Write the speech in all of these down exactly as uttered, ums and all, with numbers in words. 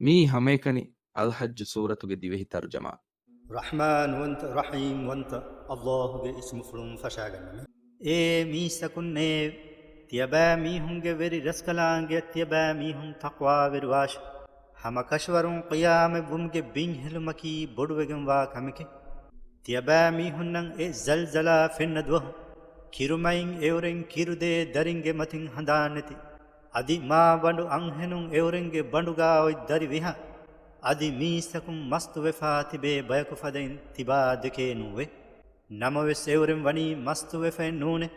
މީ ހަމައެކަނި އަލްޙައްޖު ސޫރަތުގެ ދިވެހި ތަރުޖަމާ. ރަޙްމާންވަންތަ، ރަޙީމްވަންތަ އައްލާހުގެ އިސްމުފުޅުން ފަށާގަންނަމެ. އޭ މީސްތަކުންނޭ! ތިޔަބައިމީހުންގެ ވެރި ރަސްކަލާނގެއަށް ތިޔަބައިމީހުން ތަޤްވާވެރިވާށި! ހަމަކަށަވަރުން ޤިޔާމަތްވުމުގެ ބިންހެލުމަކީ ބޮޑުވެގެންވާ ކަމެކޭ. ތިޔަބައިމީހުންނަށް އެ ޒަލްޒަލާ ފެންނަ ދުވަހު، ކިރުމައިން އެއުރެން ކިރުދޭ ދަރިންގެ މަތިން ހަނދާންނެތި، އަދި މާބަނޑު އަންހެނުން އެއުރެންގެ ބަނޑުގާ އޮތް ދަރި ވިހަ، އަދި މީސްތަކުން މަސްތުވެފާ ތިބޭ ބަޔަކު ފަދައިން ތިބާ ދެކޭ ނޫވޭ. ނަމަވެސް އެއުރެން ވަނީ މަސްތުވެފައެއް ނޫނޭ.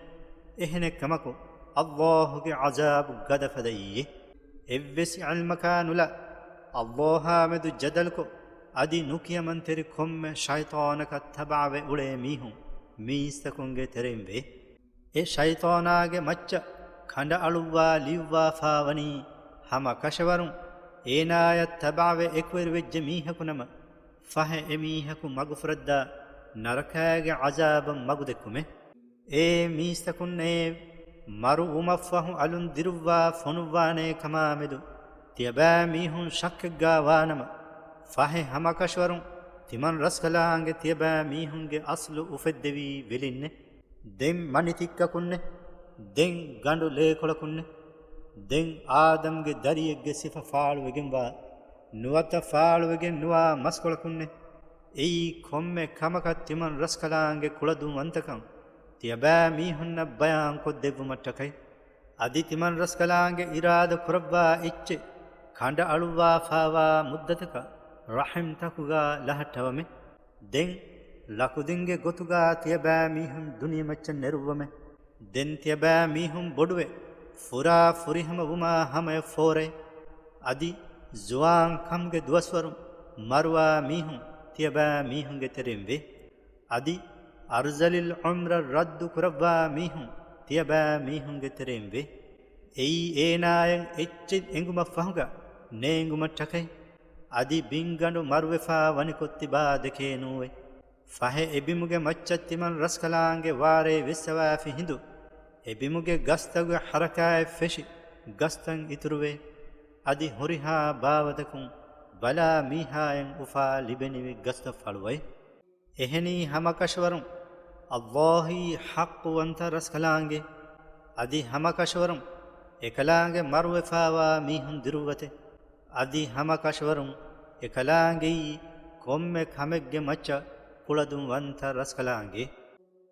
އެހެނެއް ކަމަކު، އައްލާހުގެ ޢަޒާބު ގަދަ ފަދައީ. އެއްވެސް ޢިލްމަކާ ނުލާ، އައްލާހާމެދު ޖަދަލުކޮށް، އަދި ނުކިޔަމަންތެރި ކޮންމެ ޝައިޠާނަކަށް ތަބަޢަވެ އުޅޭ މީހުން މީސްތަކުންގެ ތެރެއިން ވޭ. އެ ޝައިޠާނާގެ މައްޗަށް ކަނޑައަޅުއްވާ ލިޔުއްވާފާވަނީ ހަމަ ކަށަވަރުން އޭނާޔަށް ތަބަޢަވެ އެކުވެރިވެއްޖެ މީހަކު ނަމަ، ފަހެ އެމީހަކު މަގުފުރައްދާ ނަރަކާގެ ޢަޒާބަށް މަގުދެއްކުމެ. އޭ މީސްތަކުންނޭ! މަރު ވުމަށްފަހު އަލުން ދިރުއްވާ ފޮނުއްވާނޭ ކަމާމެދު ތިޔަބައިމީހުން ޝައްކެއްގާ ވާނަމަ، ފަހެ ހަމަކަށަވަރުން ތިމަން ރަސްކަލާނގެ ތިޔަބައިމީހުންގެ އަސްލު އުފެއްދެވީ ވެލިންނޭ. ދެން މަނިތިއްކަކުންނޭ، ދެން ގަނޑު ލޭކޮޅަކުންނޭ، ދެން އާދަމްގެ ދަރިއެއްގެ ސިފަ ފާޅުވެގެންވާ ނުވަތަ ފާޅުވެގެން ނުވާ މަސްކޮޅަކުންނޭ. އެއީ ކޮންމެ ކަމަކަށް ތިމަން ރަސްކަލާނގެ ކުޅަދުންވަންތަކަން ތިޔަބައިމީހުންނަށް ބަޔާންކޮށްދެއްވުމަށްޓަކައި. އަދި ތިމަން ރަސްކަލާނގެ އިރާދަ ކުރައްވާ އެއްޗެއް ކަނޑައަޅުއްވާފާވާ މުއްދަތަކަށް ރަޙިމްތަކުގާ ލަހައްޓަވަމޭ. ދެން ލަކުދިންގެ ގޮތުގާ ތިޔަބައިމީހުން ދުނިޔެމައްޗަށް ނެރުއްވަމޭ. ދެން ތިޔަބައިމީހުން ބޮޑުވެ، ފުރާ ފުރިހަމަ ވުމާ ހަމަޔަށް ފޯރައި، އަދި ޒުވާން ކަމުގެ ދުވަސްވަރު މަރުވާ މީހުން ތިޔަބައިމީހުންގެ ތެރެއިން ވޭ. އަދި އަރްޒަލިލް ޢުމްރަށް ރައްދު ކުރައްވާ މީހުން ތިޔަބައިމީހުންގެ ތެރެއިން ވޭ. އެއީ އޭނާޔަށް އެއްޗެއް އެނގުމަށްފަހުގަ ނޭނގުމަށްޓަކައި. އަދި ބިންގަނޑު މަރުވެފާ ވަނިކޮށް ތިބާ ދެކޭ ނޫވޭ. ފަހެ އެބިމުގެ މައްޗަށް ތިމަން ރަސްކަލާނގެ ވާރޭ ވެއްސަވާފި ހިނދު، އެބިމުގެ ގަސްތަކުގެ ޙަރަކާތް ފެށި ގަސްތައް އިތުރުވޭ. އަދި ހުރިހާ ބާވަތަކުން ބަލާ މީހާޔަށް އުފާ ލިބެނިވި ގަސްތައް ފަޅުވައި. އެހެނީ ހަމަކަށަވަރުން އައްލާހީ ޙައްޤުވަންތަ ރަސްކަލާނގެ، އަދި ހަމަކަށަވަރުން އެކަލާނގެ މަރުވެފާވާ މީހުން ދިރުއްވަތެ. އަދި ހަމަކަށަވަރުން އެކަލާނގެއީ ކޮންމެ ކަމެއްގެ މައްޗަށް ކުޅަދުންވަންތަ ރަސްކަލާނގެ.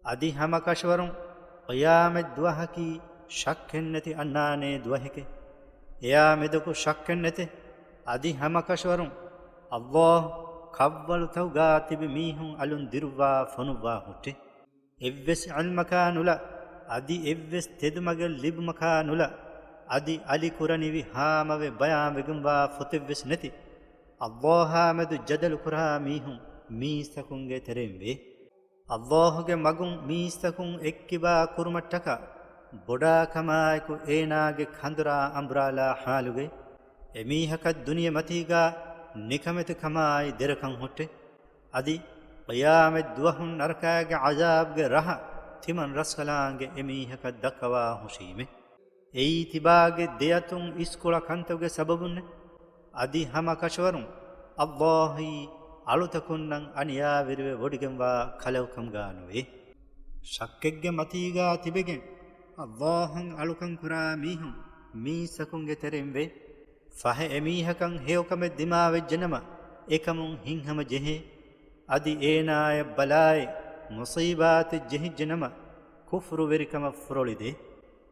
އަދި ހަމަކަށަވަރުން ޤިޔާމަތް ދުވަހަކީ ޝައްކެއްނެތި އަންނާނޭ ދުވަހެކެ. އެޔާ މެދަކު ޝައްކެއްނެތެ. އަދި ހަމަކަށަވަރުން އައްލާހު ކަށްވަޅުތަކުގާ ތިބި މީހުން އަލުން ދިރުއްވާ ފޮނުއްވާ ހުއްޓެ. އެއްވެސް ޢިލްމަކާ ނުލާ، އަދި އެއްވެސް ތެދުމަގެއް ލިބުމަކާ ނުލާ، އަދި އަލި ކުރަނިވި ހާމަވެ ބަޔާންވެގެންވާ ފޮތެއްވެސް ނެތި އައްލާހާމެދު ޖަދަލު ކުރާ މީހުން މީސްތަކުންގެ ތެރެއިން ވޭ. އައްލާހުގެ މަގުން މީސްތަކުން އެއްކިބާ ކުރުމަށްޓަކާ ބޮޑާ ކަމާއެކު އޭނާގެ ކަނދުރާ އަނބުރާލާ ޙާލުގައި، އެމީހަކަށް ދުނިޔެ މަތީގާ ނިކަމެތި ކަމާއި ދެރަކަން ހުއްޓެ. އަދި ޤިޔާމަތް ދުވަހުން ނަރަކާގެ ޢަޒާބުގެ ރަހަ ތިމަން ރަސްކަލާނގެ އެމީހަކަށް ދައްކަވާ ހުށީމެ. އެއީ ތިބާގެ ދެއަތުން އިސްކޮޅަ ކަންތަކުގެ ސަބަބުންނެ. އަދި ހަމަ ކަށަވަރުން އައްލާހީ އަޅުތަކުންނަށް އަނިޔާވެރިވެ ވޮޑިގެންވާ ކަލަކުކަމުގާ ނުވޭ. ޝައްކެއްގެ މަތީގާ ތިބެގެން އައްލާހަށް އަޅުކަން ކުރާ މީހުން މީސްތަކުންގެ ތެރެއިން ވޭ. ފަހެ އެމީހަކަށް ހެޔޮކަމެއް ދިމާވެއްޖެނަމަ، އެކަމުން ހިތްހަމަ ޖެހޭ. އަދި އޭނާޔަށް ބަލާއި، މުޞީބާތެއް ޖެހިއްޖެނަމަ، ކުފުރުވެރިކަމަށް ފުރޮޅިދޭ.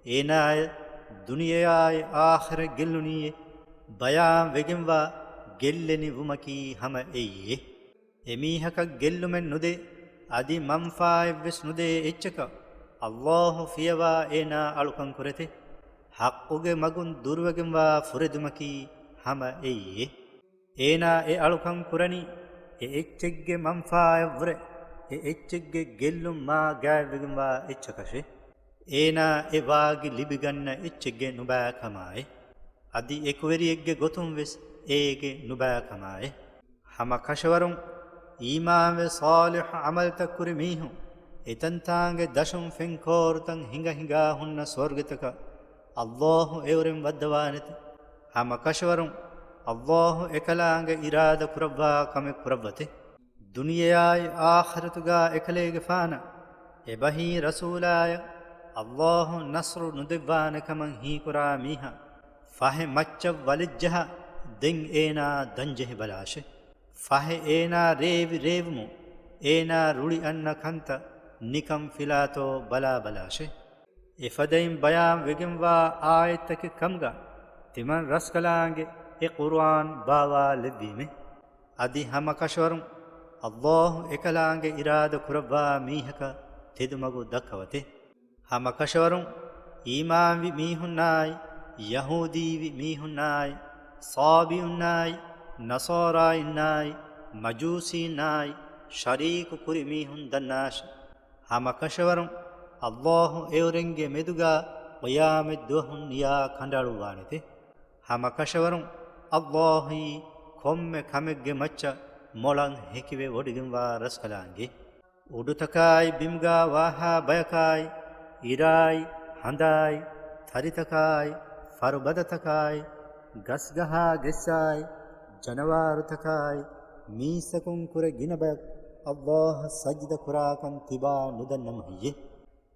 އޭނާޔަށް ދުނިޔެއާއި އާޚިރަތް ގެއްލުނީއޭ. ބަޔާން ވެގެންވާ ގެއްލެނި ވުމަކީ ހަމަ އެއީއޭ. އެމީހަކަށް ގެއްލުމެއް ނުދޭ، އަދި މަންފާއެއްވެސް ނުދޭ އެއްޗަކަށް އައްލާހު ފިޔަވާ އޭނާ އަޅުކަން ކުރެތެ. ޙައްޤުގެ މަގުން ދުރުވެގެންވާ ފުރެދުމަކީ ހަމަ އެއީއޭ. އޭނާ އެ އަޅުކަން ކުރަނީ އެ އެއްޗެއްގެ މަންފާއަށްވުރެ އެ އެއްޗެއްގެ ގެއްލުން މާ ގާތްވެގެންވާ އެއްޗަކަށޭ. އޭނާ އެ ވާގި ލިބިގަންނަ އެއްޗެއްގެ ނުބައިކަމާއޭ. އަދި އެކުވެރިއެއްގެ ގޮތުން ވެސް އޭގެ ނުބައިކަމާއޭ. ހަމަ ކަށަވަރުން އީމާންވެ ޞާލިޙު ޢަމަލުތައް ކުރި މީހުން އެތަންތާނގެ ދަށުން ފެންކޯރުތައް ހިނގަ ހިނގާ ހުންނަ ސުވަރުގެތަކަށް އައްލާހު އެއުރެން ވައްދަވާނެތެ. ހަމަ ކަށަވަރުން އައްލާހު އެކަލާނގެ އިރާދަ ކުރައްވާ ކަމެއް ކުރައްވަތެ. ދުނިޔެއާއި އާޚިރަތުގާ އެކަލޭގެފާނަށް އެބަހީ ރަސޫލާޔަށް އައްލާހު ނަޞްރު ނުދެއްވާނެ ކަމަށް ހީކުރާ މީހާ ފަހެ މައްޗަށް ވަލިއްޖަހާ، ދެން އޭނާ ދަންޖެހި ބަލާށެ. ފަހެ އޭނާ ރޭވި ރޭވުމުން އޭނާ ރުޅި އަންނަ ކަންތައް ނިކަން ފިލާތޯ ބަލާ ބަލާށެ. އެފަދައިން ބަޔާން ވެގެންވާ އާޔަތްތަކެއް ކަމުގަ ތިމަން ރަސްކަލާނގެ އެ ޤުރުއާން ބާވާލެއްވީމެ. އަދި ހަމަ ކަށަވަރުން އައްލާހު އެކަލާނގެ އިރާދަ ކުރައްވާ މީހަކަށް ތެދުމަގު ދައްކަވަތެ. ހަމަ ކަށަވަރުން އީމާންވި މީހުންނާއި، ޔަހޫދީވި މީހުންނާއި، ޞާބިއުންނާއި، ނަޞާރާއިންނާއި، މަޖޫސީންނާއި، ޝަރީކު ކުރި މީހުން ދަންނާށި. ހަމަ ކަށަވަރުން އައްލާހު އެއުރެންގެ މެދުގާ ޤިޔާމަތް ދުވަހުން ނިޔާ ކަނޑައަޅުއްވާނެތެ. ހަމަ ކަށަވަރުން އައްލާހީ ކޮންމެ ކަމެއްގެ މައްޗަށް މޮޅަށް ހެކިވެ ވޮޑިގެންވާ ރަސްކަލާނގެ. އުޑުތަކާއި ބިމުގާ ވާހާ ބަޔަކާއި، އިރާއި، ހަނދާއި، ތަރިތަކާއި، ފަރުބަދަތަކާއި، ގަސްގަހާ ގެއްސާއި، ޖަނަވާރުތަކާއި، މީސްތަކުން ކުރެ ގިނަ ބަޔަކު އައްލާހަށް ސަޖިދަ ކުރާކަން ތިބާ ނުދަންނަމު ހެއްޔެ؟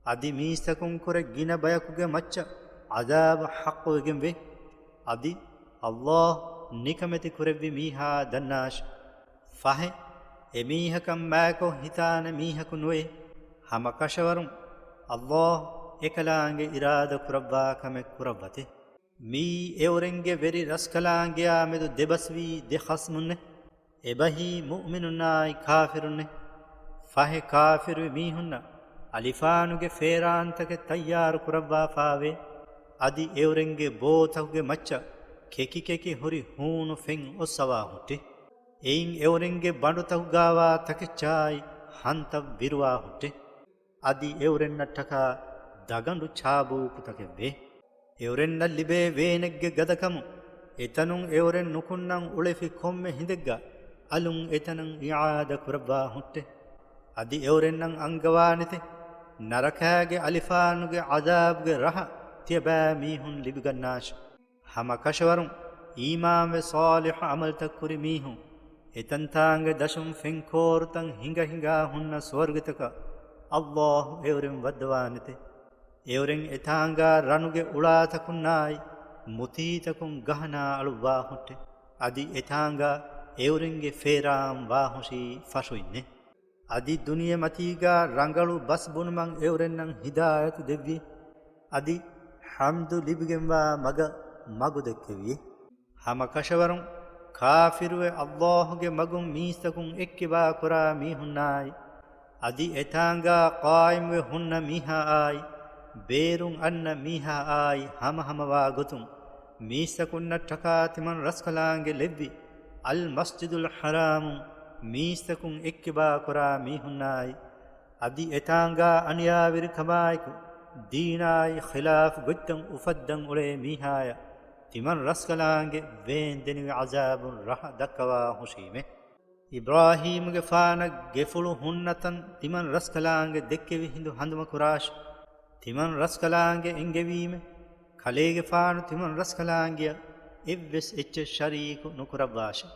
އަދި މީސްތަކުން ކުރެ ގިނަ ބަޔަކުގެ މައްޗަށް ޢަޛާބު ޙައްޤުވެގެންވޭ. އަދި އައްލާހު ނިކަމެތި ކުރެއްވި މީހާ ދަންނާށި. ފަހެ، އެމީހަކަށް މާތްކޮށް ހިތާނެ މީހަކު ނުވޭ. ހަމަ ކަށަވަރުން އައްލާހު އެކަލާނގެ އިރާދަ ކުރައްވާ ކަމެއް ކުރައްވަތެ. މިއީ އެއުރެންގެ ވެރި ރަސްކަލާނގެޔާ މެދު ދެބަސްވީ ދެ ޚަޞްމުންނެ. އެބަހީ މުއުމިނުންނާއި ކާފިރުންނެ. ފަހެ ކާފިރުވި މީހުންނަށް އަލިފާނުގެ ފޭރާންތަކެއް ތައްޔާރު ކުރައްވާފާވޭ. އަދި އެއުރެންގެ ބޯތަކުގެ މައްޗަށް ކެކި ކެކި ހުރި ހޫނު ފެން އޮއްސަވާ ހުއްޓެ. އެއިން އެއުރެންގެ ބަނޑުތަކުގާވާ ތަކެއްޗާއި ހަންތައް ވިރުވާ ހުއްޓެ. އަދި އެއުރެންނަށްޓަކާ ދަގަނޑު ޗާބޫކުތަކެއް ވޭ. އެއުރެންނަށް ލިބޭ ވޭނެއްގެ ގަދަކަމުން އެތަނުން އެއުރެން ނުކުންނަން އުޅެފި ކޮންމެ ހިނދެއްގަ އަލުން އެތަނަށް އިޢާދަ ކުރައްވާ ހުއްޓެ. އަދި އެއުރެންނަށް އަންގަވާނެތެ، ނަރަކާގެ އަލިފާނުގެ ޢަޛާބުގެ ރަހަ ތިޔަބައިމީހުން ލިބިގަންނާށި. ހަމަ ކަށަވަރުން އީމާންވެ ޞާލިޙު ޢަމަލުތައް ކުރި މީހުން އެތަންތާނގެ ދަށުން ފެންކޯރުތައް ހިނގަ ހިނގާ ހުންނަ ސުވަރުގެތަކަށް އައްލާހު އެއުރެން ވައްދަވާނެތެ. އެއުރެން އެތާނގާ ރަނުގެ އުޅާތަކުންނާއި މުތީތަކުން ގަހަނާ އަޅުއްވާ ހުއްޓެ. އަދި އެތާނގާ އެއުރެންގެ ފޭރާން ވާހުށީ ފަށުއިންނެ. އަދި ދުނިޔެމަތީގާ ރަނގަޅު ބަސް ބުނުމަށް އެއުރެންނަށް ހިދާޔަތު ދެއްވި. އަދި ޙަމްދު ލިބިގެންވާ މަގަށް މަގު ދެއްކެވި. ހަމަ ކަށަވަރުން ކާފިރުވެ އައްލާހުގެ މަގުން މީސްތަކުން އެއްކިބާ ކުރާ މީހުންނާއި، އަދި އެތާނގާ ޤާއިމްވެ ހުންނަ މީހާއާއި، ބޭރުން އަންނަ މީހާއާއި ހަމަހަމަވާ ގޮތުން މީސްތަކުންނަށްޓަކާ ތިމަން ރަސްކަލާނގެ ލެއްވި އަލް މަސްޖިދުލް ޙަރާމުން މީސްތަކުން އެއްކިބާ ކުރާ މީހުންނާއި، އަދި އެތާނގާ އަނިޔާވެރިކަމާއެކު ދީނާއި ޚިލާފު ގޮތްތައް އުފައްދަން އުޅޭ މީހާޔަށް ތިމަން ރަސްކަލާނގެ ވޭންދެނިވި ޢަޒާބުން ރަހަ ދައްކަވާ ހުށީމެ. އިބްރާހީމުގެފާނަށް ގެފުޅު ހުންނަތަން ތިމަން ރަސްކަލާނގެ ދެއްކެވި ހިނދު ހަނދުމަކުރާށި. ތިމަން ރަސްކަލާނގެ އެންގެވީމެ. ކަލޭގެފާނު ތިމަން ރަސްކަލާނގެއަށް އެއްވެސް އެއްޗެއް ޝަރީކު ނުކުރައްވާށި.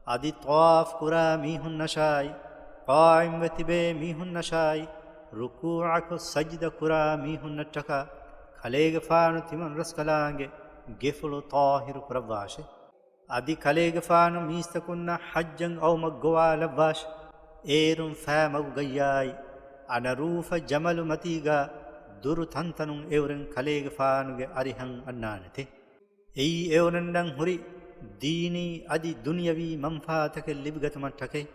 އަދި ޠަވާފް ކުރާ މީހުންނަށާއި، ޤާއިމްވެ ތިބޭ މީހުންނަށާއި، ރުކޫޢަކޮށް ސަޖިދަ ކުރާ މީހުންނަށްޓަކާ، ކަލޭގެފާނު ތިމަން ރަސްކަލާނގެ ގެފުޅު ޠާހިރު ކުރައްވާށި. އަދި ކަލޭގެފާނު މީސްތަކުންނަށް ޙައްޖަށް އައުމަށް ގޮވާލައްވާށި. އޭރުން ފައިމަގުގައްޔާއި، އަނަރޫފަ ޖަމަލު މަތީގާ ދުރު ތަންތަނުން އެއުރެން ކަލޭގެފާނުގެ އަރިހަށް އަންނާނެތެ. އެއީ އެއުރެންނަށް ހުރި ދީނީ އަދި ދުނިޔަވީ މަންފާތަކެއް ލިބިގަތުމަށްޓަކައި.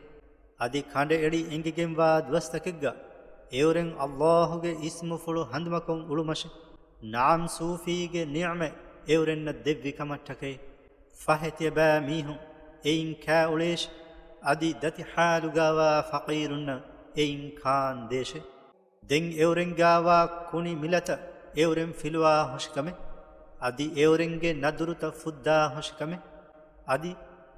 އަދި ކަނޑައެޅި އެނގިގެންވާ ދުވަސްތަކެއްގަ އެއުރެން އައްލާހުގެ އިސްމުފުޅު ހަނދުމަކޮށް އުޅުމަށެ. ނަޢަމް ސޫފީގެ ނިޢުމަތް އެއުރެންނަށް ދެއްވި ކަމަށްޓަކައި. ފަހެ ތިޔަބައިމީހުން އެއިން ކާއުޅޭށި. އަދި ދަތި ޙާލުގާވާ ފަޤީރުންނަށް އެއިން ކާންދޭށެ. ދެން އެއުރެންގާވާ ކުނި މިލަތައް އެއުރެން ފިލުވާ ހުށިކަމެއް، އަދި އެއުރެންގެ ނަދުރުތައް ފުއްދާ ހުށިކަމެއް، އަދި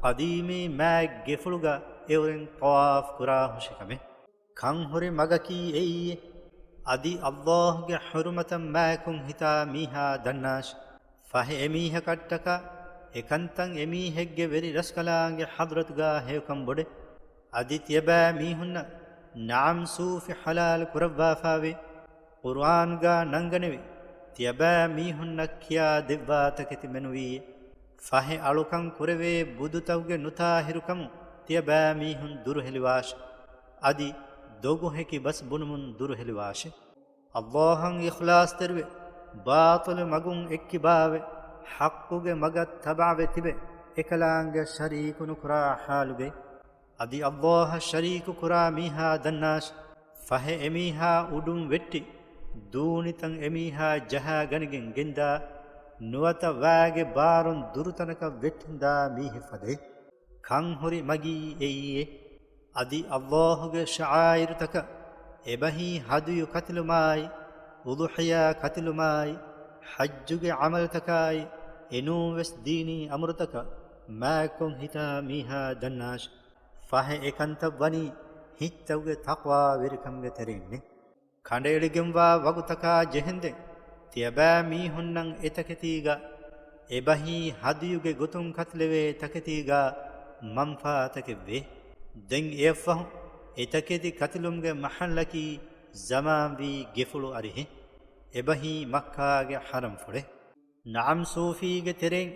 ޤަދީމީ މާތް ގެފުޅުގަ އެއުރެން ޠަވާފް ކުރާ ހުށިކަމެއް. ކަންހުރި މަގަކީ އެއީ. އަދި އައްލާހުގެ ޙުރުމަތަށް މާތްކޮށް ހިތާ މީހާ ދަންނާށި. ފަހެ އެމީހަކަށްޓަކާ އެކަންތައް އެމީހެއްގެ ވެރި ރަސްކަލާނގެ ޙަޟްރަތުގާ ހެޔޮކަން ބޮޑޭ. އަދި ތިޔަބައިމީހުންނަށް ނަޢަމް ސޫފި ޙަލާލު ކުރައްވާފައިވޭ. ޤުރުއާންގާ ނަންގަނެވި، ތިޔަބައިމީހުންނަށް ކިޔާ ދެއްވާ ތަކެތި މެނުވީ. ފަހެ އަޅުކަން ކުރެވޭ ބުދުތަކުގެ ނުޠާހިރުކަމުން ތިޔަބައިމީހުން ދުރުހެލިވާށި. އަދި ދޮގު ހެކި ބަސް ބުނުމުން ދުރުހެލިވާށި. އައްލާހަށް އިޚްލާޞްތެރިވެ، ބާޠިލު މަގުން އެއްކިބާވެ، ޙައްޤުގެ މަގަށް ތަބަޢަވެ ތިބެ، އެކަލާނގެ ޝަރީކު ނުކުރާ ޙާލުގައި. އަދި އައްލާހަށް ޝަރީކު ކުރާ މީހާ ދަންނާށި. ފަހެ އެމީހާ އުޑުން ވެއްޓި، ދޫނިތައް އެމީހާ ޖަހާ ގަނެގެން ގެންދާ، ނުވަތަ ވާގެ ބާރުން ދުރުތަނަކަށް ވެއްޓިންދާ މީހެއް ފަދައި. ކަން ހުރި މަގީ އެއީއޭ. އަދި އައްލާހުގެ ޝަޢާއިރުތަކަށް އެބަހީ ހަދުޔު ކަތިލުމާއި، އުޟުޙިޔާ ކަތިލުމާއި، ޙައްޖުގެ ޢަމަލުތަކާއި، އެނޫންވެސް ދީނީ އަމުރުތަކަށް މާތްކޮށް ހިތާ މީހާ ދަންނާށި. ފަހެ އެކަންތައް ވަނީ ހިތްތަކުގެ ތަޤްވާވެރިކަމުގެ ތެރެއިންނޭ. ކަނޑައެޅިގެންވާ ވަގުތަކާ ޖެހެންދެން، ތިޔަބައިމީހުންނަށް އެތަކެތީގަ އެބަހީ ހަދުޔުގެ ގޮތުން ކަތިލެވޭ ތަކެތީގަ މަންފާތަކެއްވޭ. ދެން އެއަށްފަހު އެތަކެތި ކަތިލުމުގެ މަޙައްލަކީ ޒަމާންވީ ގެފުޅު އަރިހެއް. އެބަހީ މައްކާގެ ޙަރަމްފުޅެއް. ނަޢަމް ސޫފީގެ ތެރެއިން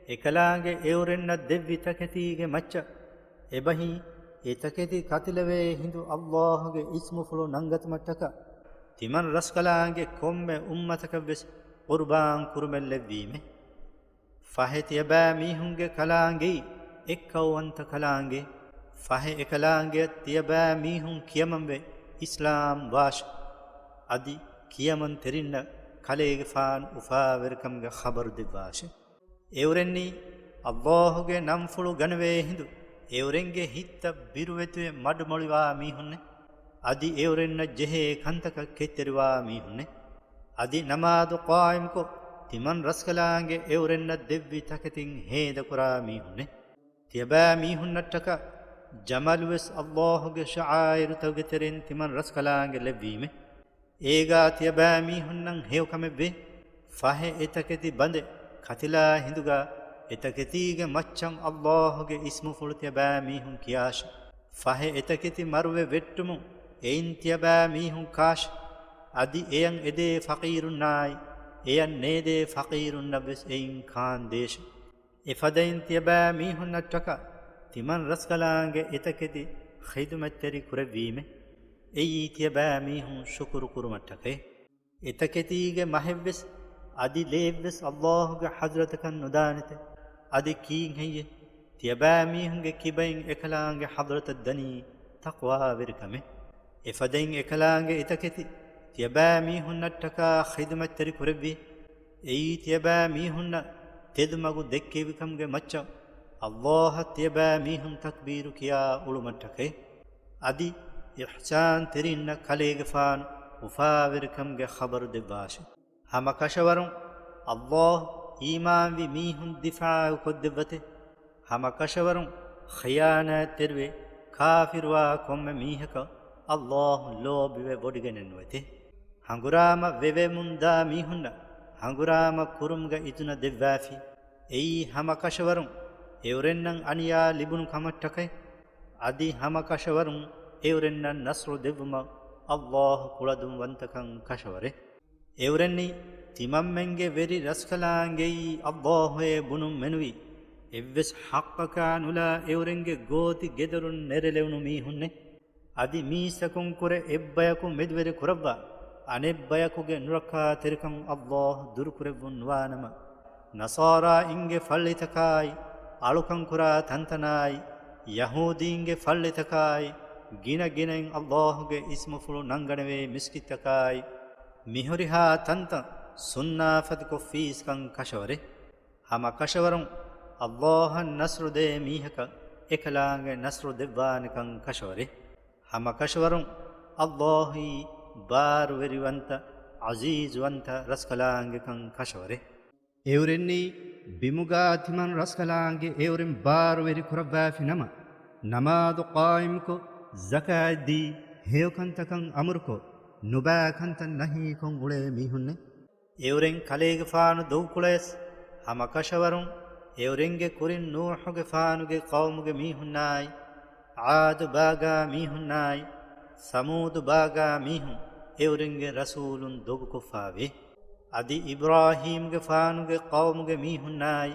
އެކަލާނގެ އެއުރެންނަށް ދެއްވި ތަކެތީގެ މައްޗަށް އެބަހީ އެތަކެތި ކަތިލެވޭ ހިނދު އައްލާހުގެ އިސްމުފުޅު ނަންގަތުމަށްޓަކާ ތިމަން ރަސްކަލާނގެ ކޮންމެ އުއްމަތަކަށްވެސް ޤުރުބާން ކުރުމެއް ލެއްވީމެ. ފަހެ ތިޔަބައިމީހުންގެ ކަލާނގެއީ އެއްކައުވަންތަ ކަލާނގެ. ފަހެ އެކަލާނގެއަށް ތިޔަބައިމީހުން ކިޔަމަންވެ އިސްލާމް ވާށި. އަދި ކިޔަމަންތެރިންނަށް ކަލޭގެފާނު އުފާވެރިކަމުގެ ޚަބަރު ދެއްވާށި. އެއުރެންނީ އައްލާހުގެ ނަންފުޅު ގަނެވޭ ހިނދު އެއުރެންގެ ހިތްތައް ބިރުވެތިވެ މަޑުމޮޅިވާ މީހުންނެ. އަދި އެއުރެންނަށް ޖެހޭ ކަންތަކަށް ކެތްތެރިވާ މީހުންނެ. އަދި ނަމާދު ޤާއިމްކޮށް، ތިމަން ރަސްކަލާނގެ އެއުރެންނަށް ދެއްވި ތަކެތިން ހޭދަކުރާ މީހުންނެ. ތިޔަބައިމީހުންނަށްޓަކާ ޖަމަލުވެސް އައްލާހުގެ ޝަޢާއިރުތަކުގެ ތެރެއިން ތިމަން ރަސްކަލާނގެ ލެއްވީމެ. އޭގާ ތިޔަބައިމީހުންނަށް ހެޔޮކަމެއްވޭ. ފަހެ އެތަކެތި ބަނދެއް ކަތިލާ ހިނދުގާ އެތަކެތީގެ މައްޗަށް އައްލާހުގެ އިސްމުފުޅު ތިޔަބައިމީހުން ކިޔާށި. ފަހެ އެތަކެތި މަރުވެ ވެއްޓުމުން އެއިން ތިޔަބައިމީހުން ކާށި. އަދި އެޔަށް އެދޭ ފަޤީރުންނާއި، އެޔަށް ނޭދޭ ފަޤީރުންނަށްވެސް އެއިން ކާންދޭށި. އެފަދައިން ތިޔަބައިމީހުންނަށްޓަކާ ތިމަން ރަސްކަލާނގެ އެތަކެތި ޚިދުމަތްތެރި ކުރެއްވީމެ. އެއީ ތިޔަބައިމީހުން ޝުކުރު ކުރުމަށްޓަކައި. އެތަކެތީގެ މަހެއްވެސް އަދި ލެއެއްވެސް އައްލާހުގެ ޙަޟްރަތަކަށް ނުދާނެތެ. އަދި ކީއްހެއްޔެ؟ ތިޔަބައިމީހުންގެ ކިބައިން އެކަލާނގެ ޙަޟްރަތަށް ދަނީ ތަޤްވާވެރިކަމެއް. އެފަދައިން އެކަލާނގެ އެތަކެތި ތިޔަބައިމީހުންނަށްޓަކާ ޚިދުމަތްތެރި ކުރެއްވި. އެއީ ތިޔަބައިމީހުންނަށް ތެދުމަގު ދެއްކެވިކަމުގެ މައްޗަށް އައްލާހަށް ތިޔަބައިމީހުން ތަކްބީރު ކިޔާ އުޅުމަށްޓަކައި. އަދި އިޙްސާންތެރިންނަށް ކަލޭގެފާނު އުފާވެރިކަމުގެ ޚަބަރު ދެއްވާށި. ހަމަކަށަވަރުން އައްލާހު އީމާންވި މީހުން ދިފާޢުކޮށްދެއްވަތެ. ހަމަކަށަވަރުން ޚިޔާނާތްތެރިވެ ކާފިރުވާ ކޮންމެ މީހަކަށް އައްލާހު ލޯބިވެ ވޮޑިގެނެއްނުވެތެ. ހަނގުރާމަ ވެވެމުންދާ މީހުންނަށް ހަނގުރާމަ ކުރުމުގެ އިޒުނަ ދެއްވާފި. އެއީ ހަމަކަށަވަރުން އެއުރެންނަށް އަނިޔާ ލިބުނު ކަމަށްޓަކައި. އަދި ހަމަކަށަވަރުން އެއުރެންނަށް ނަޞްރު ދެއްވުމަށް އައްލާހު ކުޅަދުންވަންތަކަން ކަށަވަރެއް. އެއުރެންނީ ތިމަންމެންގެ ވެރި ރަސްކަލާނގެއީ އައްލާހުއޭ ބުނުން މެނުވީ، އެއްވެސް ޙައްޤަކާ ނުލާ އެއުރެންގެ ގޯތި ގެދޮރުން ނެރެލެވުނު މީހުންނެއް. އަދި މީސްތަކުން ކުރެ އެއްބަޔަކު މެދުވެރި ކުރައްވާ، އަނެއްބަޔަކުގެ ނުރައްކާތެރިކަން އައްލާހު ދުރުކުރެއްވުން ނުވާނަމަ، ނަޞާރާއިންގެ ފައްޅިތަކާއި، އަޅުކަންކުރާ ތަންތަނާއި، ޔަހޫދީންގެ ފައްޅިތަކާއި، ގިނަ ގިނައިން އައްލާހުގެ އިސްމުފުޅު ނަންގަނެވޭ މިސްކިތްތަކާއި، މިހުރިހާ ތަންތަން ސުންނާފަތިކޮށްފީސްކަން ކަށަވަރެއް. ހަމަކަށަވަރުން އައްލާހަށް ނަޞްރު ދޭ މީހަކަށް އެކަލާނގެ ނަޞްރު ދެއްވާނެކަން ކަށަވަރެއް. ހަމަކަށަވަރުން އައްލާހީ ބާރުވެރިވަންތަ، ޢަޒީޒުވަންތަ ރަސްކަލާނގެކަން ކަށަވަރެއް. އެއުރެންނީ ބިމުގާ ތިމަން ރަސްކަލާނގެ އެއުރެން ބާރުވެރި ކުރައްވާފި ނަމަ، ނަމާދު ޤާއިމްކޮށް، ޒަކާތްދީ، ހެޔޮކަންތަކަށް އަމުރުކޮށް، ނުބައި ކަންތައް ނަހީކޮށް އުޅޭ މީހުންނެއް. އެއުރެން ކަލޭގެފާނު ދޮގުކުޅަޔަސް، ހަމަކަށަވަރުން އެއުރެންގެ ކުރިން ނޫޙުގެފާނުގެ ޤައުމުގެ މީހުންނާއި، ޢާދު ބާގާ މީހުންނާއި، ސަމޫދު ބާގާ މީހުން އެއުރެންގެ ރަސޫލުން ދޮގުކޮށްފާވޭ. އަދި އިބްރާހީމްގެފާނުގެ ޤައުމުގެ މީހުންނާއި،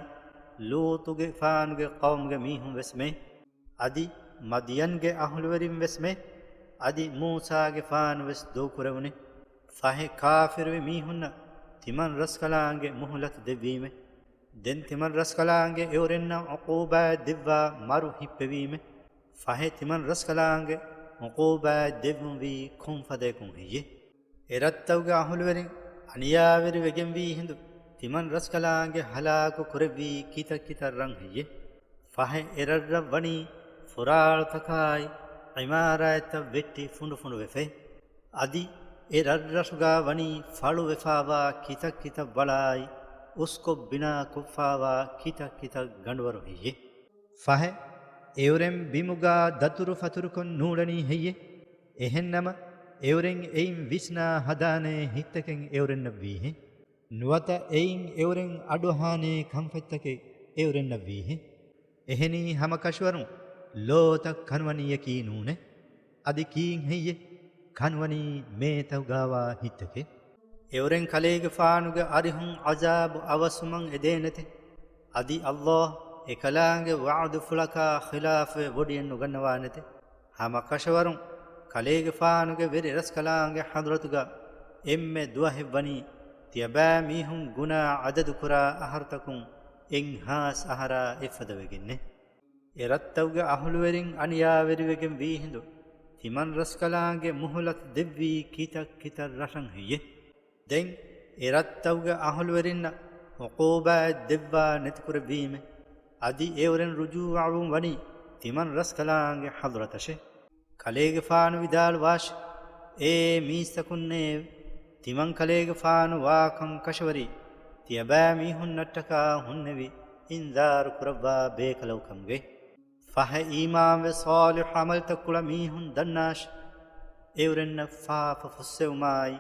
ލޫޠުގެފާނުގެ ޤައުމުގެ މީހުން ވެސް މެ. އަދި މަދްޔަންގެ އަހުލުވެރިން ވެސް މެ. އަދި މޫސާގެފާނު ވެސް ދޮގުކުރެވުނެ. ފަހެ ކާފިރުވި މީހުންނަށް ތިމަން ރަސްކަލާނގެ މުހުލަތު ދެއްވީމެ. ދެން ތިމަން ރަސްކަލާނގެ އެއުރެންނަށް ޢުޤޫބާތް ދެއްވާ މަރު ހިއްޕެވީމެ. ފަހެ ތިމަން ރަސްކަލާނގެ ޢުޤޫބާތް ދެއްވުންވީ ކޮން ފަދަޔަކުން ހެއްޔެ؟ އެ ރަށްތަކުގެ އަހުލުވެރިން އަނިޔާވެރިވެގެންވީ ހިނދު، ތިމަން ރަސްކަލާނގެ ހަލާކު ކުރެއްވީ ކިތައް ކިތައް ރަށް ހެއްޔެ؟ ފަހެ އެ ރަށްރަށް ވަނީ ފުރާޅުތަކާއި، ޢިމާރާތްތައް ވެއްޓި ފުނޑުފުނޑުވެފައި. އަދި އެ ރަށްރަށުގާ ވަނީ ފަޅުވެފާވާ ކިތައް ކިތައް ވަޅާއި، އުސްކޮށް ބިނާ ކޮށްފާވާ ކިތައް ކިތައް ގަނޑުވަރު ހެއްޔެ؟ ފަހެ، އެއުރެން ބިމުގާ ދަތުރު ފަތުރުކޮށް ނޫޅެނީ ހެއްޔެ؟ އެހެންނަމަ، އެއުރެން އެއިން ވިސްނާ ހަދާނޭ ހިތްތަކެއް އެއުރެންނަށް ވީހެއް؟ ނުވަތަ އެއިން އެއުރެން އަޑުއަހާނޭ ކަންފަތްތަކެއް އެއުރެންނަށް ވީހެއް؟ އެހެނީ ހަމަ ކަށަވަރުން ލޯތައް ކަނުވަނީއަކީ ނޫނޭ. އަދި ކީއް ހެއްޔެ؟ ކަނުވަނީ މޭތަކުގާވާ ހިތްތަކެއް. އެއުރެން ކަލޭގެފާނުގެ އަރިހުން ޢަޒާބު އަވަސްވުމަށް އެދޭނެތެ. އަދި ﷲ އެކަލާނގެ ވަޢުދުފުޅަކާ ޚިލާފުވެ ވޮޑިއެއް ނުގަންނަވާނެތެ. ހަމަ ކަށަވަރުން ކަލޭގެފާނުގެ ވެރި ރަސްކަލާނގެ ޙަޟްރަތުގަ އެންމެ ދުވަހެއްވަނީ ތިޔަބައިމީހުން ގުނާ ޢަދަދުކުރާ އަހަރުތަކުން އެއްހާސް އަހަރާ އެއްފަދަވެގެންނޭ. އެ ރަށްތަކުގެ އަހުލުވެރިން އަނިޔާވެރިވެގެން ވީހިނދު، ތިމަން ރަސްކަލާނގެ މުހުލަތު ދެއްވީ ކިތައް ކިތައް ރަށަށް ހެއްޔެ؟ ދެން އެ ރަށްތަކުގެ އަހުލުވެރިންނަށް ޢުޤޫބާތް ދެއްވާ ނެތިކުރެއްވީމެ. އަދި އެއުރެން ރުޖޫޢަވުން ވަނީ ތިމަން ރަސްކަލާނގެ ޙަޟްރަތަށެ. ކަލޭގެފާނު ވިދާޅުވާށި، އޭ މީސްތަކުންނޭވެ! ތިމަން ކަލޭގެފާނު ވާކަން ކަށަވަރީ، ތިޔަބައިމީހުންނަށްޓަކާ ހުންނެވި އިންޒާރު ކުރައްވާ ބޭކަލަކު ކަމުގައި. ފަހެ އީމާންވެ ޞާލިޙު ޢަމަލުތައް ކުޅަ މީހުން ދަންނާށި، އެއުރެންނަށް ފާފަ ފުއްސެވުމާއި،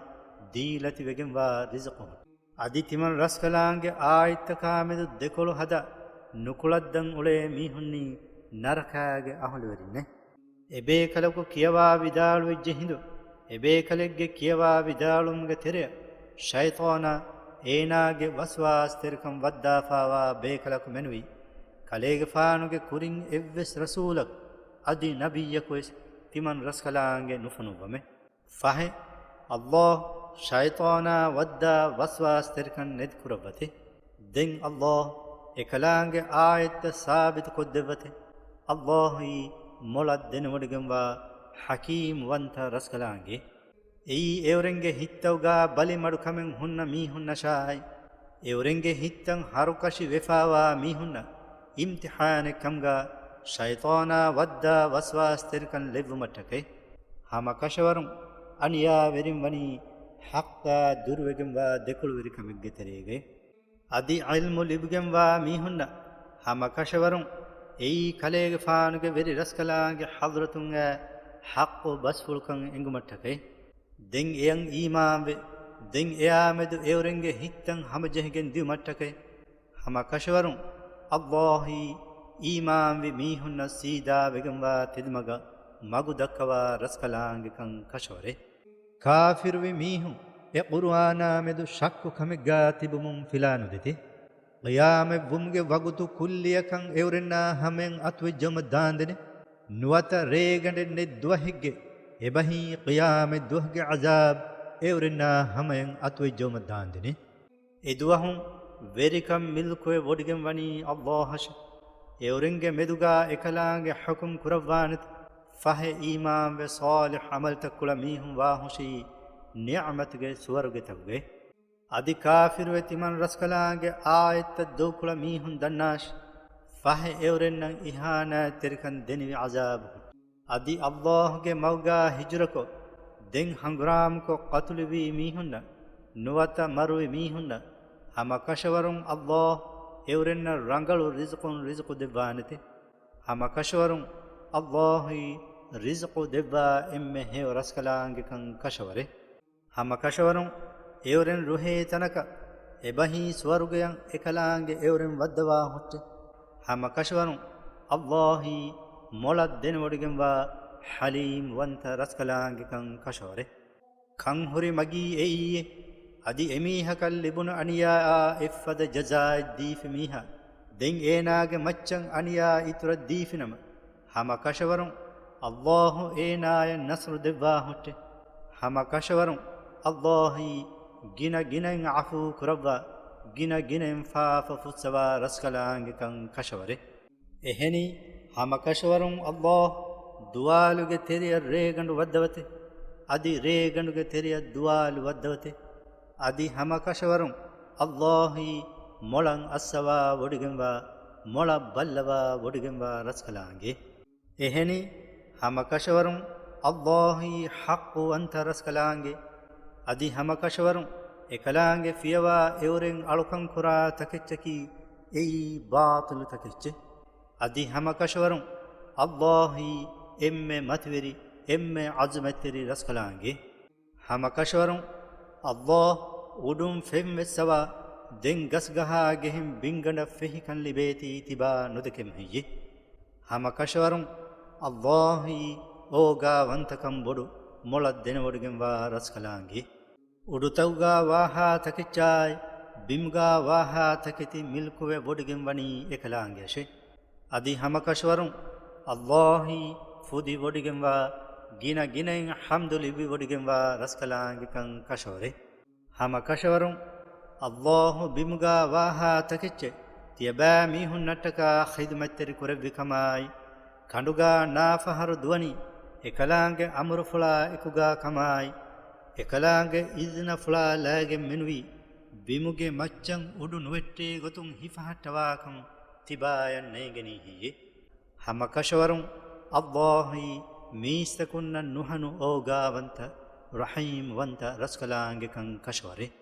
ދީލަތިވެގެންވާ ރިޒުޤު ހުން. އަދި ތިމަން ރަސްކަލާނގެ އާއްތަކާމެދު ދެކޮޅު ހަދާ ނުކުޅައްދަން އުޅޭ މީހުންނީ ނަރަކާގެ އަހުލުވެރިންނޭ. އެބޭކަލަކު ކިޔަވާ ވިދާޅުވެއްޖެ ހިނދު، އެބޭކަލެއްގެ ކިޔަވާ ވިދާޅުމުގެ ތެރެއަށް ޝައިޠާނާ އޭނާގެ ވަސްވާސްތެރިކަން ވައްދާފާވާ ބޭކަލަކު މެނުވީ، ކަލޭގެފާނުގެ ކުރިން އެއްވެސް ރަސޫލަކު އަދި ނަބިއްޔަކުވެސް ތިމަން ރަސްކަލާނގެ ނުފޮނުއްވަމެ. ފަހެ، ﷲ ޝައިޠާނާ ވައްދާ ވަސްވާސްތެރިކަން ނެތިކުރައްވަތި. ދެން ﷲ އެކަލާނގެ އާޔަތްތައް ސާބިތުކޮށްދެއްވަތި. ﷲ އީ މޮޅަށް ދެނެވޮޑިގެންވާ ޙަކީމްވަންތަ ރަސްކަލާނގެ. އެއީ އެއުރެންގެ ހިތްތައުގާ ބަލިމަޑުކަމެއް ހުންނަ މީހުންނަށާއި، އެއުރެންގެ ހިތްތައް ހަރުކަށި ވެފާވާ މީހުންނަށް އިމްތިޙާނެއްކަމުގާ ޝައިޠާނާ ވައްދާ ވަސްވާސްތެރިކަން ލެއްވުމަށްޓަކައި. ހަމަ ކަށަވަރުން އަނިޔާވެރިން ވަނީ ޙައްޤާ ދުރުވެގެންވާ ދެކޮޅުވެރިކަމެއްގެ ތެރޭގައި. އަދި ޢިލްމު ލިބިގެންވާ މީހުންނަށް ހަމަ ކަށަވަރުން އެއީ ކަލޭގެފާނުގެ ވެރި ރަސްކަލާނގެ ޙަޟްރަތުން އައި ޙައްޤު ބަސްފުޅުކަން އެނގުމަށްޓަކައި. ދެން އެޔަށް އީމާންވެ، ދެން އެއާމެދު އެއުރެންގެ ހިތްތައް ހަމަޖެހިގެން ދިއުމަށްޓަކައި. ހަމަ ކަށަވަރުން ﷲ އީ އީމާންވި މީހުންނަށް ސީދާވެގެންވާ ތެދުމަގަށް މަގު ދައްކަވާ ރަސްކަލާނގެކަން ކަށަވަރޭ. ކާފިރުވި މީހުން އެ ޤުރުއާނާމެދު ޝައްކު ކަމެއްގާ ތިބުމުން ފިލާނުދޭތި. ޤިޔާމަތްވުމުގެ ވަގުތު ކުއްލިއަކަށް އެއުރެންނާ ހަމަޔަށް އަތުވެއްޖައުމަށް ދާންދެނެ. ނުވަތަ ރޭގަނޑެއް ނެތް ދުވަހެއްގެ އެބަހީ ޤިޔާމަތް ދުވަހުގެ ޢަޒާބް އެއުރެންނާ ހަމަޔަށް އަތުވެއްޖައުމަށް ދާންދެނެ. އެދުވަހުން ވެރިކަން މިލްކުވެ ވޮޑިގެން ވަނީ ﷲ އަށެ. އެއުރެންގެ މެދުގާ އެކަލާނގެ ޙުކުމް ކުރައްވާނެތެ. ފަހެ އީމާންވެ ޞާލިޙު ޢަމަލްތައް ކުޅަ މީހުން ވާހުށީ ނިޢުމަތުގެ ސުވަރުގެތަކުގައި. އަދި ކާފިރުވެ ތިމަން ރަސްކަލާނގެ އާޔަތްތައް ދޮގުކުޅަ މީހުން ދަންނާށި. ފަހެ އެއުރެންނަށް އިހާނާތްތެރިކަން ދެނިވި ޢަޒާބު ހުން. އަދި ﷲ ގެ މަގުގާ ހިޖުރަކޮށް، ދެން ހަނގުރާމަކޮށް ޤަތުލުވީ މީހުންނަށް، ނުވަތަ މަރުވި މީހުންނަށް، ހަމަ ކަށަވަރުން ﷲ އެއުރެންނަށް ރަނގަޅު ރިޒުޤުން ރިޒުޤު ދެއްވާނެތެ. ހަމަ ކަށަވަރުން ﷲ އީ ރިޒުޤު ދެއްވާ އެންމެ ހެޔޮ ރަސްކަލާނގެކަން ކަށަވަރޭ. ހަމަ ކަށަވަރުން އެއުރެން ރުހޭ ތަނަކަށް އެބަހީ ސުވަރުގެއަށް އެކަލާނގެ އެއުރެން ވައްދަވާ ހުއްޓެ. ހަމަ ކަށަވަރުން އައްލާހީ މޮޅަށް ދެނެވޮޑިގެންވާ ޙަލީމް ވަންތަ ރަސްކަލާނގެކަން ކަށަވަރެއް. ކަން ހުރި މަގީ އެއީއޭ. އަދި އެމީހަކަށް ލިބުނު އަނިޔާއާ އެއްފަދަ ޖަޒާއެއް ދީފި މީހާ، ދެން އޭނާގެ މައްޗަށް އަނިޔާ އިތުރަށް ދީފިނަމަ، ހަމަ ކަށަވަރުން އައްލާހު އޭނާޔަށް ނަޞްރު ދެއްވާ ހުއްޓެ. ހަމަ ކަށަވަރުން އައްލާހީ ގިނަ ގިނައިން ޢަފޫ ކުރައްވާ، ގިނަ ގިނައިން ފާފަ ފުއްސަވާ ރަސްކަލާނގެކަން ކަށަވަރެއް. އެހެނީ، ހަމަ ކަށަވަރުން އައްލާހު ދުވާލުގެ ތެރެއަށް ރޭގަނޑު ވައްދަވަތެ، އަދި ރޭގަނޑުގެ ތެރެއަށް ދުވާލު ވައްދަވަތެ، އަދި ހަމަ ކަށަވަރުން އައްލާހީ މޮޅަށް އައްސަވާ ވޮޑިގެންވާ، މޮޅަށް ބައްލަވާ ވޮޑިގެންވާ ރަސްކަލާނގެ. އެހެނީ، ހަމަ ކަށަވަރުން އައްލާހީ ޙައްޤު ވަންތަ ރަސްކަލާނގެ. އަދި ހަމަ ކަށަވަރުން އެކަލާނގެ ފިޔަވާ އެއުރެން އަޅުކަން ކުރާ ތަކެއްޗަކީ އެއީ ބާޠިލު ތަކެއްޗެއް. އަދި ހަމަ ކަށަވަރުން އައްލާހީ އެންމެ މަތިވެރި، އެންމެ ޢަޒުމަތްތެރި ރަސްކަލާނގެ. ހަމަ ކަށަވަރުން އައްލާހު އުޑުން ފެން ވެއްސަވާ، ދެން ގަސްގަހާ ގެހެން ބިންގަނޑަށް ފެހިކަން ލިބޭތީ ތިބާ ނުދެކެމު ހެއްޔެ؟ ހަމަ ކަށަވަރުން އައްލާހީ އޯގާވަންތަކަން ބޮޑު މޮޅަށް ދެނެވޮޑިގެންވާ ރަސްކަލާނގެ. އުޑުތައުގާ ވާހާ ތަކެއްޗާއި، ބިމުގާ ވާހާ ތަކެތި މިލްކުވެ ވޮޑިގެން ވަނީ އެކަލާނގެއަށެ. އަދި ހަމަ ކަށަވަރުން އައްލާހީ ފުދި ވޮޑިގެންވާ، ގިނަ ގިނައިން ޙަމްދު ލިބި ވޮޑިގެންވާ ރަސްކަލާނގެކަން ކަށަވަރެއް. ހަމަ ކަށަވަރުން އައްލާހު ބިމުގާ ވާހާ ތަކެއްޗެއް ތިޔަބައިމީހުންނަށްޓަކާ ޚިދުމަތްތެރި ކުރެއްވި ކަމާއި، ކަނޑުގާ ނާފަހަރު ދުވަނީ އެކަލާނގެ އަމުރުފުޅާ އެކުގާ ކަމާއި، އެކަލާނގެ އިޒްނަފުޅާ ލައިގެން މެނުވީ ބިމުގެ މައްޗަށް އުޑު ނުވެއްޓޭ ގޮތުން ހިފަހައްޓަވާކަން ތިބާޔަށް ނޭނގެނީ ހެއްޔެ؟ ހަމަ ކަށަވަރުން އައްލާހީ މީސްތަކުންނަށް ނުހަނު އޯގާވަންތަ، ރަޙީމް ވަންތަ ރަސްކަލާނގެކަން ކަށަވަރެއް.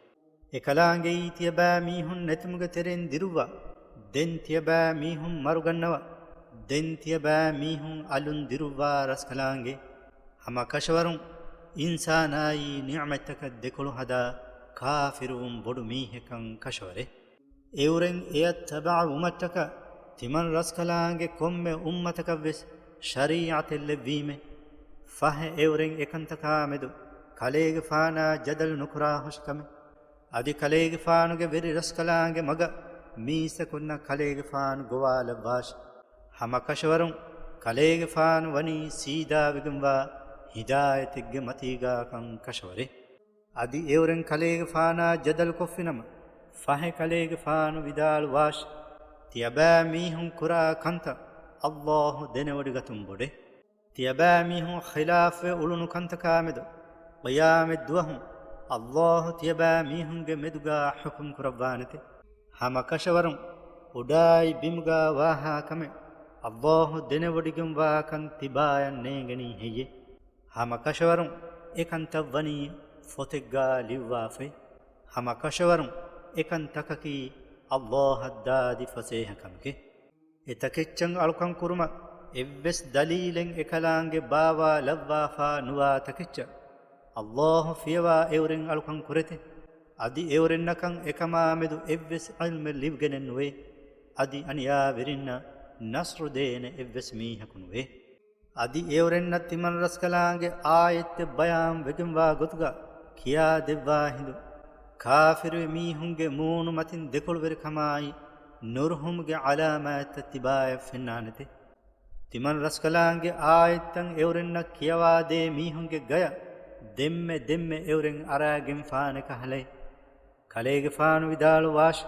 އެކަލާނގެއީ ތިޔަބައިމީހުން ނެތުމުގެ ތެރެއިން ދިރުއްވާ، ދެން ތިޔަބައިމީހުން މަރުގަންނަވާ، ދެން ތިޔަބައިމީހުން އަލުން ދިރުއްވާ ރަސްކަލާނގެ. ހަމަ ކަށަވަރުން އިންސާނާއީ ނިޢުމަތްތަކަށް ދެކޮޅު ހަދާ ކާފިރުވުން ބޮޑު މީހެއްކަން ކަށަވަރެއް. އެއުރެން އެއަށް ތަބަޢަ ވުމަށްޓަކާ ތިމަން ރަސްކަލާނގެ ކޮންމެ އުއްމަތަކަށްވެސް ޝަރީޢަތެއް ލެއްވީމޭ. ފަހެ އެއުރެން އެކަންތަކާމެދު ކަލޭގެފާނާ ޖަދަލު ނުކުރާ ހުށިކަމެއް. އަދި ކަލޭގެފާނުގެ ވެރި ރަސްކަލާނގެ މަގަށް މީސްތަކުންނަށް ކަލޭގެފާނު ގޮވާލައްވާށި. ހަމަ ކަށަވަރުން ކަލޭގެފާނު ވަނީ ސީދާވެގެންވާ ހިދާޔަތެއްގެ މަތީގާކަން ކަށަވަރެއް. އަދި އެއުރެން ކަލޭގެފާނާ ޖަދަލުކޮށްފިނަމަ، ފަހެ ކަލޭގެފާނު ވިދާޅުވާށި، ތިޔަބައިމީހުން ކުރާ ކަންތައް އައްލާހު ދެނެވޮޑިގަތުން ބޮޑެއް. ތިޔަބައިމީހުން ޚިލާފުވެ އުޅުނު ކަންތަކާމެދު ޤިޔާމަތްދުވަހު އައްލާހު ތިޔަބައިމީހުންގެ މެދުގާ ޙުކުމް ކުރައްވާނެތެ. ހަމަ ކަށަވަރުން އުޑާއި ބިމުގާ ވާހާ ކަމެއް އައްލާހު ދެނެވޮޑިގެންވާކަން ތިބާޔަށް ނޭނގެނީ ހެއްޔެ؟ ހަމަ ކަށަވަރުން އެކަންތައް ވަނީ ފޮތެއްގާ ލިޔުއްވާފައި. ހަމަ ކަށަވަރުން އެކަންތަކަކީ އައްލާހަށް ދާދި ފަސޭހަ ކަމެކޭ. އެތަކެއްޗަށް އަޅުކަން ކުރުމަށް އެއްވެސް ދަލީލެއް އެކަލާނގެ ބާވާ ލައްވާފާ ނުވާ ތަކެއްޗަށް އައްލާހު ފިޔަވާ އެއުރެން އަޅުކަން ކުރޭތެ. އަދި އެއުރެންނަކަށް އެކަމާމެދު އެއްވެސް ޢިލްމެއް ލިބިގެނެއް ނުވޭ. އަދި އަނިޔާވެރިންނަށް ނަޞްރު ދޭނެ އެއްވެސް މީހަކު ނުވޭ. އަދި އެއުރެންނަށް ތިމަން ރަސްކަލާނގެ އާޔަތްތެއް ބަޔާން ވެގެންވާ ގޮތުގަ ކިޔާ ދެއްވާ ހިނދު، ކާފިރުވި މީހުންގެ މޫނުމަތިން ދެކޮޅުވެރިކަމާއި ނުރުހުމުގެ ޢަލާމާތްތައް ތިބާޔަށް ފެންނާނެތެ. ތިމަން ރަސްކަލާނގެ އާޔަތްތައް އެއުރެންނަށް ކިޔަވާދޭ މީހުންގެ ގަޔަށް ދެންމެ ދެންމެ އެއުރެން އަރާގެންފާނެ ކަހަލައި. ކަލޭގެފާނު ވިދާޅުވާށި،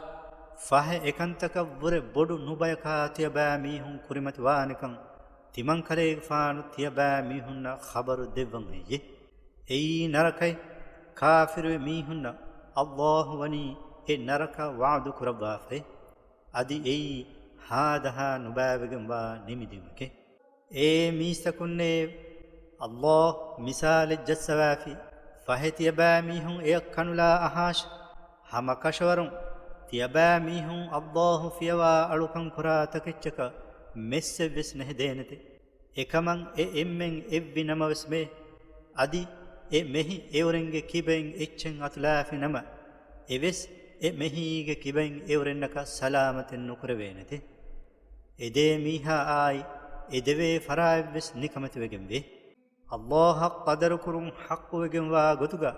ފަހެ އެކަންތަކަށްވުރެ ބޮޑު ނުބަޔަކާ ތިޔަބައިމީހުން ކުރިމަތިވާނެކަން ތިމަން ކަލޭގެފާނު ތިޔަބައިމީހުންނަށް ޚަބަރު ދެއްވަން ހެއްޔެ؟ އެއީ ނަރަކައެއް. ކާފިރުވި މީހުންނަށް އައްލާހު ވަނީ އެ ނަރަކަ ވަޢުދު ކުރައްވާފައި. އަދި އެއީ ހާދަހާ ނުބައިވެގެންވާ ނިމިދިއުމެކޭ. އޭ މީސްތަކުންނޭ! އައްލާހު މިސާލެއް ޖައްސަވާފި، ފަހެ ތިޔަބައިމީހުން އެއަށް ކަނުލާ އަހާށި. ހަމަ ކަށަވަރުން ތިޔަބައިމީހުން އައްލާހު ފިޔަވާ އަޅުކަން ކުރާ ތަކެއްޗަކަށް މެއްސެއްވެސް ނެހެދޭނެތެ. އެކަމަށް އެ އެންމެން އެއްވި ނަމަވެސް މޭ، އަދި އެ މެހި އެއުރެންގެ ކިބައިން އެއްޗެއް އަތުލާފި ނަމަ، އެވެސް އެ މެހީގެ ކިބައިން އެއުރެންނަކަށް ސަލާމަތެއް ނުކުރެވޭނެތެ. އެދޭ މީހާ އާއި އެދެވޭ ފަރާތްވެސް ނިކަމެތިވެގެންވޭ. އައްލާހަށް ޤަދަރުކުރުން ޙައްޤުވެގެންވާ ގޮތުގަ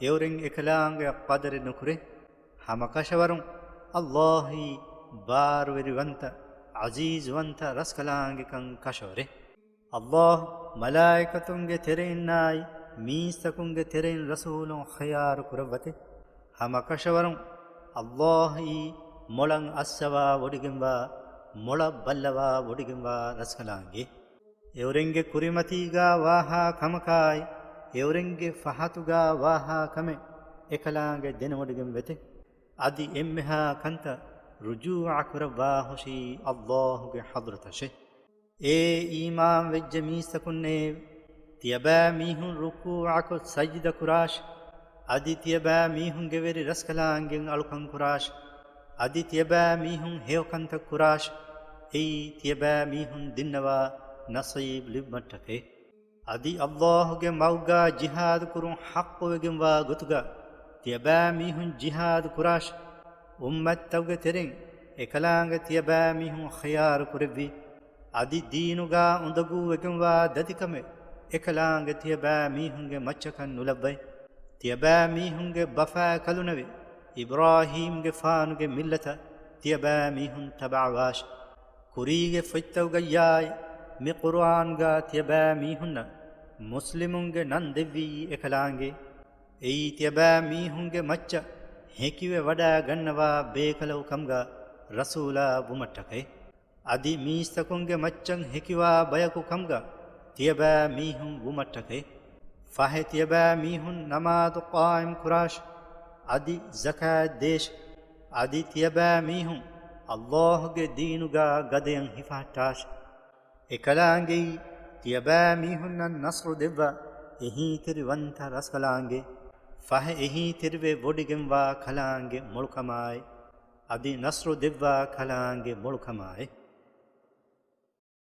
އެއުރެން އެކަލާނގެއަށް ޤަދަރެއް ނުކުރޭ. ހަމަކަށަވަރުން އައްލާހީ ބާރުވެރިވަންތަ، ޢަޒީޒުވަންތަ ރަސްކަލާނގެކަން ކަށަވަރޭ. އައްލާހު މަލާއިކަތުންގެ ތެރެއިންނާއި މީސްތަކުންގެ ތެރެއިން ރަސޫލުން ޚިޔާރު ކުރައްވަތެ. ހަމަކަށަވަރުން އައްލާހީ މޮޅަށް އައްސަވާ ވޮޑިގެންވާ، މޮޅަށް ބައްލަވާ ވޮޑިގެންވާ ރަސްކަލާނގެ. އެއުރެންގެ ކުރިމަތީގާ ވާހާ ކަމަކާއި، އެއުރެންގެ ފަހަތުގާ ވާހާ ކަމެއް އެކަލާނގެ ދެނެވޮޑިގެން ވެތެ. އަދި އެންމެހާ ކަންތައް ރުޖޫޢަ ކުރައްވާ ހުށީ އައްލާހުގެ ޙަޟްރަތަށެ. އޭ އީމާން ވެއްޖެ މީސްތަކުންނޭ! ތިޔަބައިމީހުން ރުކޫޢަކޮށް ސަޖިދަ ކުރާށި! އަދި ތިޔަބައިމީހުންގެ ވެރި ރަސްކަލާނގެން އަޅުކަން ކުރާށި! އަދި ތިޔަބައިމީހުން ހެޔޮކަންތައް ކުރާށި! އެއީ ތިޔަބައިމީހުން ދިންނަވާ ނަޞީބު ލިބުމަށްޓަކައި. އަދި އައްލާހުގެ މަގުގާ ޖިހާދު ކުރުން ޙައްޤުވެގެންވާ ގޮތުގަ ތިޔަބައިމީހުން ޖިހާދު ކުރާށި! އުއްމަތްތަކުގެ ތެރެއިން އެކަލާނގެ ތިޔަބައިމީހުން ޚިޔާރު ކުރެއްވި. އަދި ދީނުގާ އުނދަގޫވެގެންވާ ދަތިކަމެއް އެކަލާނގެ ތިޔަބައިމީހުންގެ މައްޗަކަށް ނުލައްވައި. ތިޔަބައިމީހުންގެ ބަފައިކަލުންނެވި އިބްރާހީމްގެފާނުގެ މިއްލަތަށް ތިޔަބައިމީހުން ތަބަޢަވާށި! ކުރީގެ ފޮތްތަކުގައްޔާއި މި ޤުރުއާންގާ ތިޔަބައިމީހުންނަށް މުސްލިމުންގެ ނަން ދެއްވީ އެކަލާނގެ. އެއީ ތިޔަބައިމީހުންގެ މައްޗަށް ހެކިވެ ވަޑައިގަންނަވާ ބޭކަލަކު ކަމުގަ ރަސޫލާ ވުމަށްޓަކައި. އަދި މީސްތަކުންގެ މައްޗަށް ހެކިވާ ބަޔަކު ކަމުގަ ތިޔަބައިމީހުން ވުމަށްޓަކައި. ފަހެ ތިޔަބައިމީހުން ނަމާދު ޤާއިމް ކުރާށި! އަދި ޒަކާތް ދޭށި! އަދި ތިޔަބައިމީހުން އައްލާހުގެ ދީނުގާ ގަދަޔަށް ހިފަހައްޓާށި! އެކަލާނގެއީ ތިޔަބައިމީހުންނަށް ނަޞްރު ދެއްވާ އެހީތެރިވަންތަ ރަސްކަލާނގެ. ފަހެ އެހީތެރިވެ ވޮޑިގެންވާ ކަލާނގެ މޮޅުކަމާއި، އަދި ނަޞްރު ދެއްވާ ކަލާނގެ މޮޅުކަމާއި.